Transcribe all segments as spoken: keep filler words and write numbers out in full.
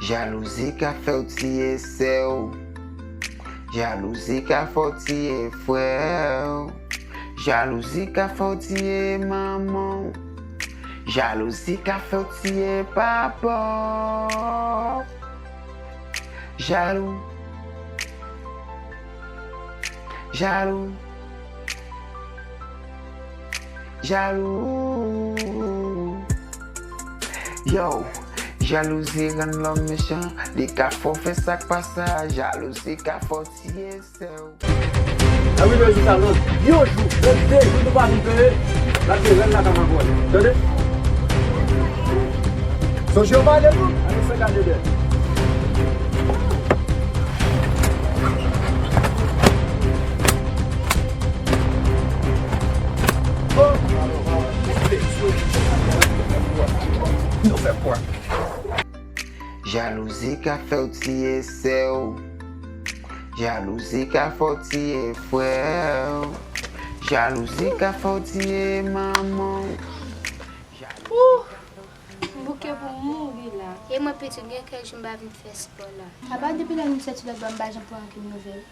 Jalouzi ka fè w tiye sè w. Jalouzi ka fè w tiye frè w. Jalouzi ka fè w tiye manman w. Jalouzi ka fè w tiye papa w. Jalou. Jalou. Jalou. Yo, jalouzi rann lòm mechan. Li ka fè w fè sa k pa sa. Jalouzi ka fè w tiye sè w. Nan videyo jousa, nan yon jou, nan de jou nou pa vin peye, n ap gen rèl la k ap anvòle. Tande? Sonje yo pale tou, ale fè gade dèyè. Nou fè prank. Jalouzi ka fè w tiye sè w. Jalouzi ka fè w tiye frè w. Jalouzi ka fè w tiye manman w. Ooh! M bouke pou m mouri la. E mwen pitit, gen kèk jou m pa vin fè spò la. Apa depi lè nou soti lòt bò, m pa janm pran okenn nouvèl.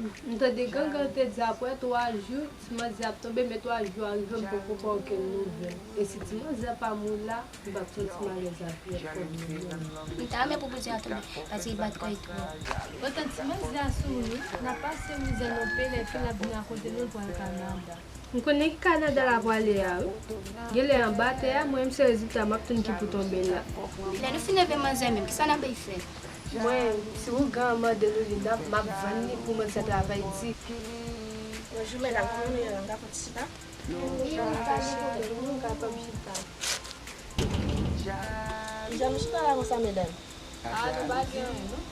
M tande Gangan te di apre twa jou, ti manzè ap tonbe, men twa jou a rive, m poko pran okenn nouvèl. E si ti manzè pa mouri la, m p ap santi m alèz avèk kò m menm. M ta renmen pou bouzen an tonbe, paske li bat kò l twòp. Otan ti manzè a souri, n ap pase mizè nan peyi, lè l fin l ap vin rakonte nou l pral Kanada. M konnen ki Kanada l ap prale a, wi. Genlè anba tè a, mwen menm se rezilta m ap tann ki pou tonbe la. Lè nou fin leve manzè menm, kisa n ap bay fè? Mwen, si ougan an mande nou li, n ap, m ap vann li pou manzè travay di. Bonjou, medam, kòman nou ye la? Nou ka fè ti chita? Wi, nou ka chita, nou kapab chita. Kijan nou chita la konsa, medam? Ah, nou pa gen anyen, non.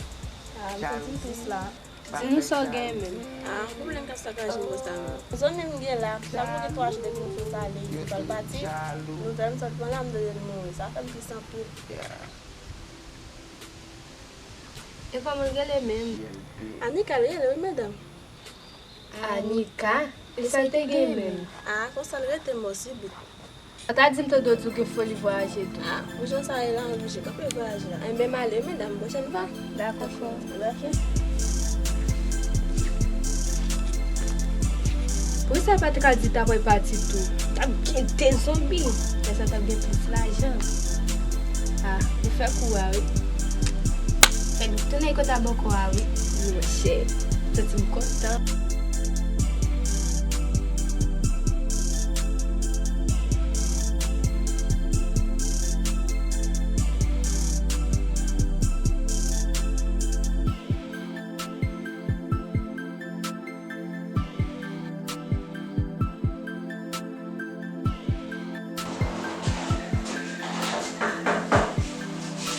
Ah, m santi m tris la. Di nou sa w genyen menm. Ah, pwoblèm ka sakaje m konsa menm. Zanmi m gen la, sa fè gen twa jou depi nou fin pale, li pa l pati. Nouvèl m sot pran la, m tande l mouri. Sa fè m tris anpil. E kòman l rele menm? Anika l rele, wi, medam. Anika? E sa l te gen menm? Ah, konsa l rete mò sibit. Sa ta di m tande w di w gen foli vwayaje tou. Ah, pou jan sa ye la, m oblije kanpe vwayaj la. Enben, m ale, medam, pwochèn fwa. Dakò, frè. Oke. Poukisa l pa t ka di l ta pral pati tou? T ap gen de zonbi. Lè sa t ap gen plis lajan. Ah, nou fè kou a, wi. Fè nou tounen kote a bòkò a, wi. Monchè, m santi m kontan.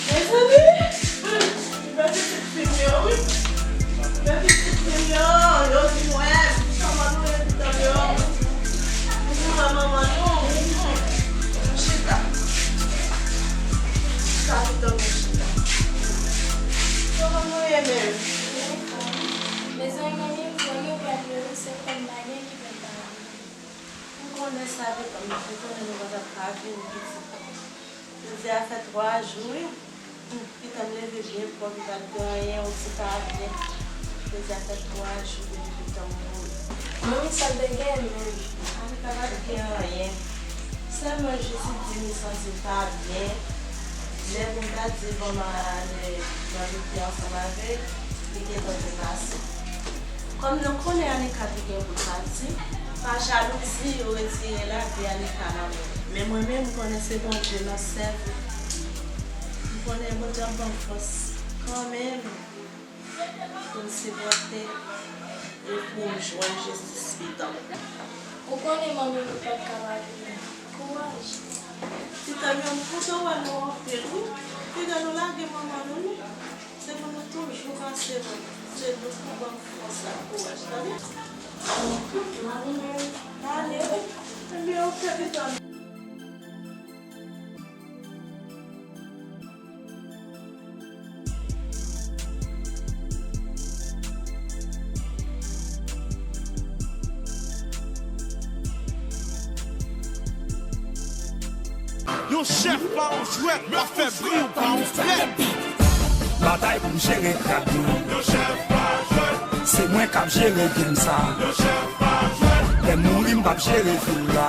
Mezanmi, m fè pitit fi m yo, wi. M fè pitit fi m yo, yo vin wè m. Kòman nou ye, pitit yo? Nou vin wè manman nou. Nou chita. Chita, pitit nou chita. Kòman nou ye menm? Mezanmi, manmi, manmi, ou pral plore, se kòm pa gen ki pral pale. M konnen sa depi m te konnen nou pa t ap ka vini pitit. Jodi a fè twa jou, wi. Hum, pitit m leve byen pwòp, li pa t gen anyen, yon ti pa byen. Jodi a fè twa jou depi pitit m mouri. Manmi, sa l te gen menm? Anita pa t gen anyen. Sèlman jis li di li santi l pa byen. Lè pou m ta di manman ale nan lite ansanm avè l, li gentan te pase. Kòm nou konnen Anika te gen pou l pati, pa jalouzi yo retire lavi Anika nan men l. Men mwen menm, m konnen se Bondye nan sèvi. M konnen Bondye ap ban m fòs kanmenm pou m sipòte e pou m jwenn jistis pitit m. Ou konnen manmi nou pa t ka pa vini. Kouraj. Pitit m yo, m kontan wè nou anpil, wi. Piga nou lage manman nou, non. Se pou nou toujou panse mwen. Se nou pou ban m fòs ak kouraj, tande? Ale, wi. Ebyen, oke, pitit m. Yon chèf pa yon jwèt, w ap fè bri, w pa yon flèt. M jere krab mwen. Se mwen k ap jere game sa. Lè m mouri, m p ap jere vil la.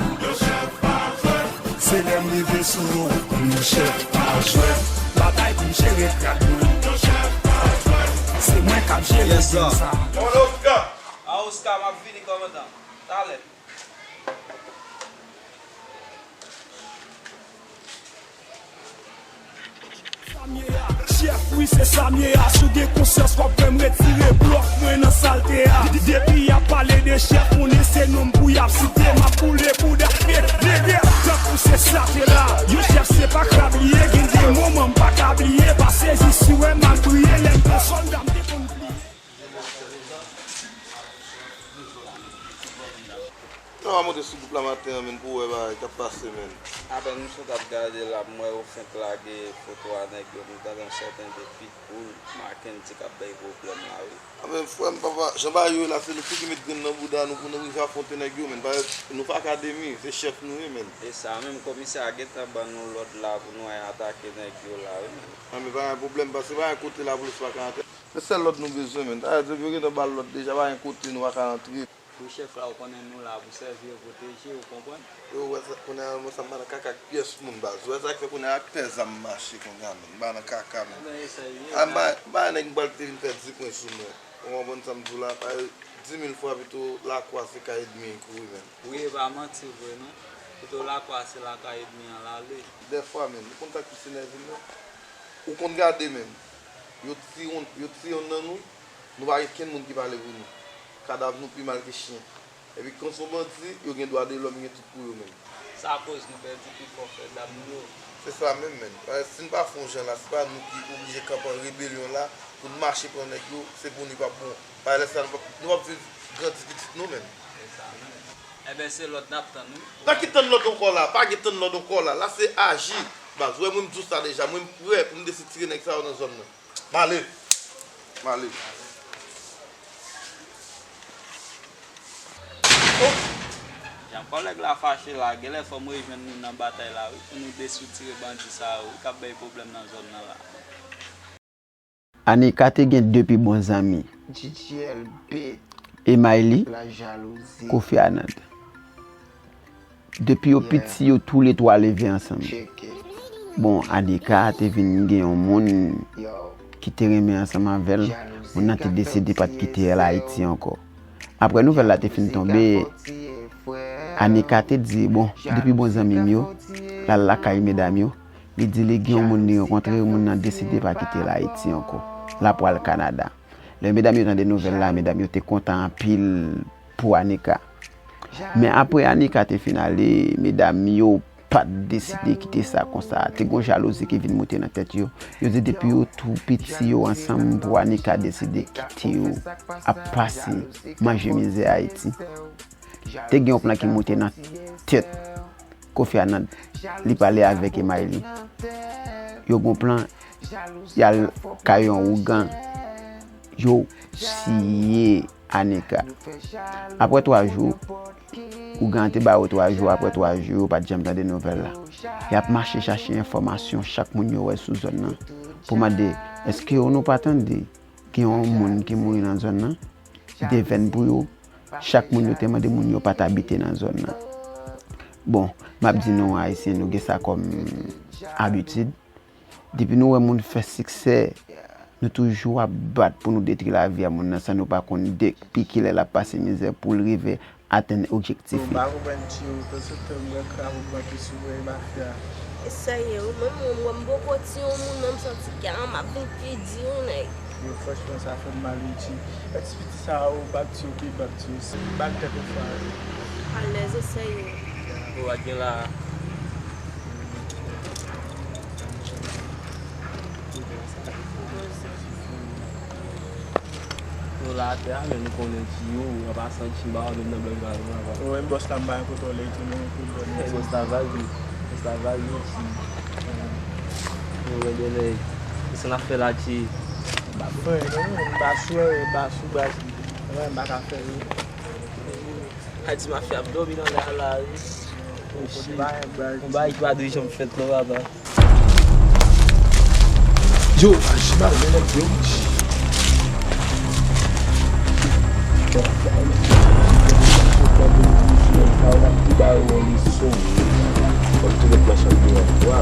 Se lè m rive sou yo, m chèf pa jwèt. Batay pou m jere krab mwen. Se mwen k ap jere game sa. Oscar, m ap vini kòmandan. Talè. Chèf, wi, se sa m ye a. Si w gen konsyans, w ap wè m retire blòk mwen nan salte a. Depi y ap pale de chèf, konnen se non m pou y ap site. M ap boule bouda, de, de, de, tankou se sa te la. Yon chèf, se pa krab li ye, gen de moman m pa ka bliye. Pa sezi si w wè m al priye, lè m te sòlda, m te konn pliye. Mwen pa monte sou gwoup la maten an, menn, pou wè bagay k ap pase, menn. Apèn m sot ap gade la, m wè yo fenk lage foto a nèg yo, m tande yon sèten de Pitbull, Mackendy k ap bay pwoblèm la, wi. A, men, frè m, papa, jan bagay yo ye la, se nou tou ki met grenn nan bouda nou pou nou rive afwonte nèg yo, menn. Parèt nou pa akademi, se chèf nou ye, menn. E sa menm, komisè a gentan ban nou lòd la pou nou al atake nèg yo la, wi, menn. A, men pa gen pwoblèm, paske pa gen kote lapolis pa ka antre. Se sèl lòd nou bezwen, menn. Sa vle di, yo gentan ba l lòd deja, pa gen kote nou pa ka antre. Wi, chèf la, ou konnen nou la pou sèvi e pwoteje, ou konprann? Yo, wè sa, kounye a, mwen sa m pa nan kaka ak pyès moun, baz. Ou wè sa k fè kounye a ak pè zam m mache kounye a, menn. M pa nan kaka, menn. Ebyen, e sa l ye, a, m pa, m pa nèg m pral te vin fè di pwen sou mwen. Ou konprann sa m di w la? Pale di mil fwa pito lakwa se kay èdmi l kouri, menn. Wi, e pa manti vre, non. Pito lakwa se lakay èdmi an l ale. Dèfwa, menn. Ou konn sa k plis enève m, non? Ou konn gade, menn. Yo tiye youn, yo tiye youn nan nou, nou pa gen kenn moun ki pale pou nou. Kadav nou pi mal ke chen. Epi kan se yon bandi, yo gen dwa de lòm, gen tout pou yo menm. Sa koz nou pèdi pifò frè dam nou yo. Se sa menm, menn. Paske si n pa fè yon jan la, se pa nou ki oblije kanpe an rebelyon la pou n mache pran nèg yo, se pou nou p ap bon. Paske lè sa nou p ap, nou p ap viv grandi pitit nou menm. Se sa menm. Enben, se lòd n ap tann, wi. Nan ki tann lòd ankò la? Pa gen tann lòd ankò la. La se aji. Baz, ou wè mwen m di w sa deja. Mwen m prè pou m deside tire nèg sa yo nan zòn nan. M ale. M ale. Jan kòlèg la fache la, genlè fò m rejwenn nou nan batay la, wi, pou nou desoutire bandi sa yo, wi, k ap bay pwoblèm nan zòn nan la. Anika te gen de pi bon zanmi, Emayli, Kofi Anand. Depi yo piti, yo toulètwa leve ansanm. Bon, Anika te vin gen yon moun ki te renmen ansanm avè l. Moun nan te desede, pa t kite l Ayiti ankò. Apre nouvèl la te fin tonbe, Anika te di, bon, de pi bon zanmi m yo, l al lakay medam yo. Li di li gen yon moun li rankontre, moun nan deside pa kite l Ayiti ankò. L ap pral Kanada. Lè medam yo tande nouvèl la, medam yo te kontan anpil pou Anika. Men apre Anika te fin ale, medam yo pa t deside kite sa konsa. Te gen jalouzi ki vin moute nan tèt yo. Yo di depi yo tou piti yo ansanm pou Anika deside kite yo ap pase manje mizè Ayiti. Te gen yon plan ki moute nan tèt Kofi Anand, li pale avèk Emayli. Yo gen plan, y al kay yon ougan, yo tiye Anika. Apre twa jou, ougan an te ba yo twa jou, apre twa jou, yo pa t janm tande nouvèl la. Y ap mache chache enfòmasyon chak moun yo wè sou zòn nan pou mande, èske yo nou pa tande gen yon moun ki mouri nan zòn nan? Devèn pou yo, chak moun yo te mande moun yo pa t abite nan zòn nan. Bon, m ap di nou, Ayisyen, nou gen sa kòm abitid. Depi nou wè moun fè siksè, nou toujou ap bat pou nou detwi lavi a moun nan san nou pa konn depi kilè l ap pase mizè pou l rive atenn objektif li. Bon, m pa konprann tchyo, panse tan m wè krab ou pran ki sou mwen, mafya. E sèye wi, mwen menm, mwen m poko tiye yon moun nan, m santi kè an m ap vin pi di wi, nèg. Yo, franchman, sa fè m mal wi, tchyo. Èske piti sa a, ou pa t tiye, ou pa t tiye, bal tèt ou fwa wi. Alèz, e sèye. Ou pa t gen la. Nou la atè a, men nou konnen tchyo, an pasan tchyo, m pa wè menm nan blan m pa wè. Ou wè bòs la, m pa gen kontwòl li tou non, pou bòn. Bòs la vag wi, bòs la vag wi, tchyo. Nou wè de nèg, se sa n ap fè la, tchyo. M pa fè anyen non, m pa sou anyen, m pa sou baz, anyen m pa ka fè non. A di mafya ap dòmi nan la la wi. Yon bagay ki pa dwe janm fèt non papa. Yo, aji mal, men nèg yo, wi. Bon, sa, wi. Sa, w ap tou ba yo yon leson, wi. Fò m tou met machann devan pou a.